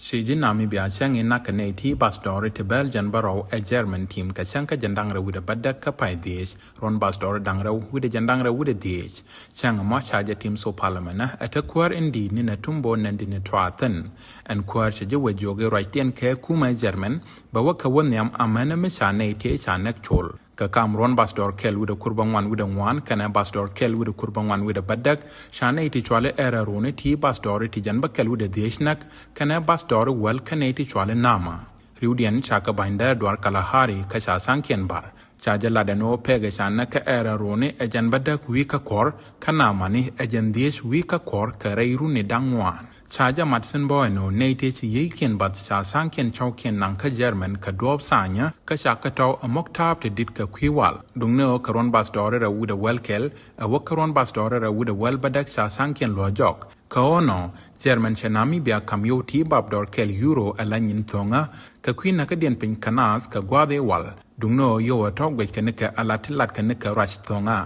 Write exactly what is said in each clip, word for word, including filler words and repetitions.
Ci ji̱ Namibia cäŋ i̱ nakä nɛy ti bath dɔɔri ti bɛl jɛn bärɔw ɛ German tim kɛ cäŋ kä jɛn da̱ŋ rɛw wi̱cdɛ bädäk kä pay dhiec ruɔ̱n bath dɔɔri da̱ŋ rɛw wi̱cdɛ jɛn da̱ŋ rɛw wi̱cdɛ dhiec. Cäŋ ɛmɔ ca jɛ tim so parliament ɛ te kuäär in di̱i̱t ni nɛ tumbo nɛn di ni tuaathin. Ɛn kuäär cɛ ji̱ wä jiök i̱ ruacdiɛn kɛ kumɛ German bɛ wä kɛ wä nhiam amänä mi ca nɛy ti ca näk col. Kɛ kam ruɔ̱n bath dɔɔr kɛl wi̱cdɛ kur bä ŋuan wi̱cdɛ ŋuan kɛnɛ bath dɔɔr kɛl wi̱cdɛ kur bä ŋuan wi̱cdɛ bädäk, ca nɛy ti cuali ɛɛr ɛ runi ti bath dɔɔri ti jɛn bä kɛl wi̱cdɛ dhiec näk kɛnɛ bath dɔɔri wäl kä nɛy ti cuali Nama. Riwdiɛn ca kɛ ba̱ny däär duar Kalahari kä ca tha̱a̱ŋkiɛn bar. Ca jɛ lat ɛn ɣöö pɛkɛ ca näk kä ɛɛr ɛ runi ɛ jɛn bädäk wi̱i̱ kä kuɔr kä Namani ɛ jɛn dhiec wi̱i̱ kä kuɔr kɛ rɛy runi da̱ŋ ŋuan. Ca jɛ mat thi̱n bä ɛn ɣöö nɛy tëë ci yiëëkiɛn bath ca tha̱a̱ŋkiɛn cɔwkiɛn naŋ kä German kɛ duɔ̱ɔ̱p tha̱a̱nyä kä ca kɛ tɔ̱w ɛ mɔk ta̱a̱p ti di̱t kɛ kui̱ wal. Duŋni ɣöö kɛ ruɔ̱n bath dɔɔri rɛw wi̱cdɛ wäl kɛl ɛ wä kä ruɔ̱n bath dɔɔri rɛw wi̱cdɛ wäl bädäk ca tha̱a̱ŋkiɛn luɔ̱c jɔk. Kɛ ɣöö nɔ, German cɛ Namibia ka̱m yio̱w ti bap dɔɔr kɛl Euro ɛ la nyin tho̱ŋä kɛ kui̱ näkädiɛn piny kä naath kɛ gua̱a̱th i̱ wal. Duŋni ɣöö yio̱w ɛ tɔ̱ guɛc kɛ nikɛ ala ti lat kɛ nikɛ ruac tho̱ŋä.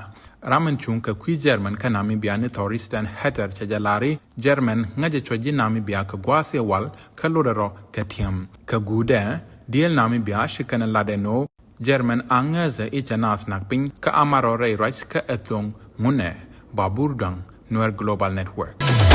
Ram in cuŋ kɛ kui̱ German kä Namibia ni Thorsten Hetter cɛ jɛ lar i̱ German ŋäcɛ cuɔ̱c ji̱ Namibia kɛ gua̱a̱th i̱ wal kä lotdɛ rɔ kɛ ti̱em. Kɛ guudɛ, diëël Namibia ci kɛn ɛ lat ɛn ɣöö German a ŋäthä i̱ cɛ naath nak piny kä a marɔ rɛy ruac kä ɛ tho̱ŋ ŋunɛ. Babur Duaŋ, Nuer Global Network.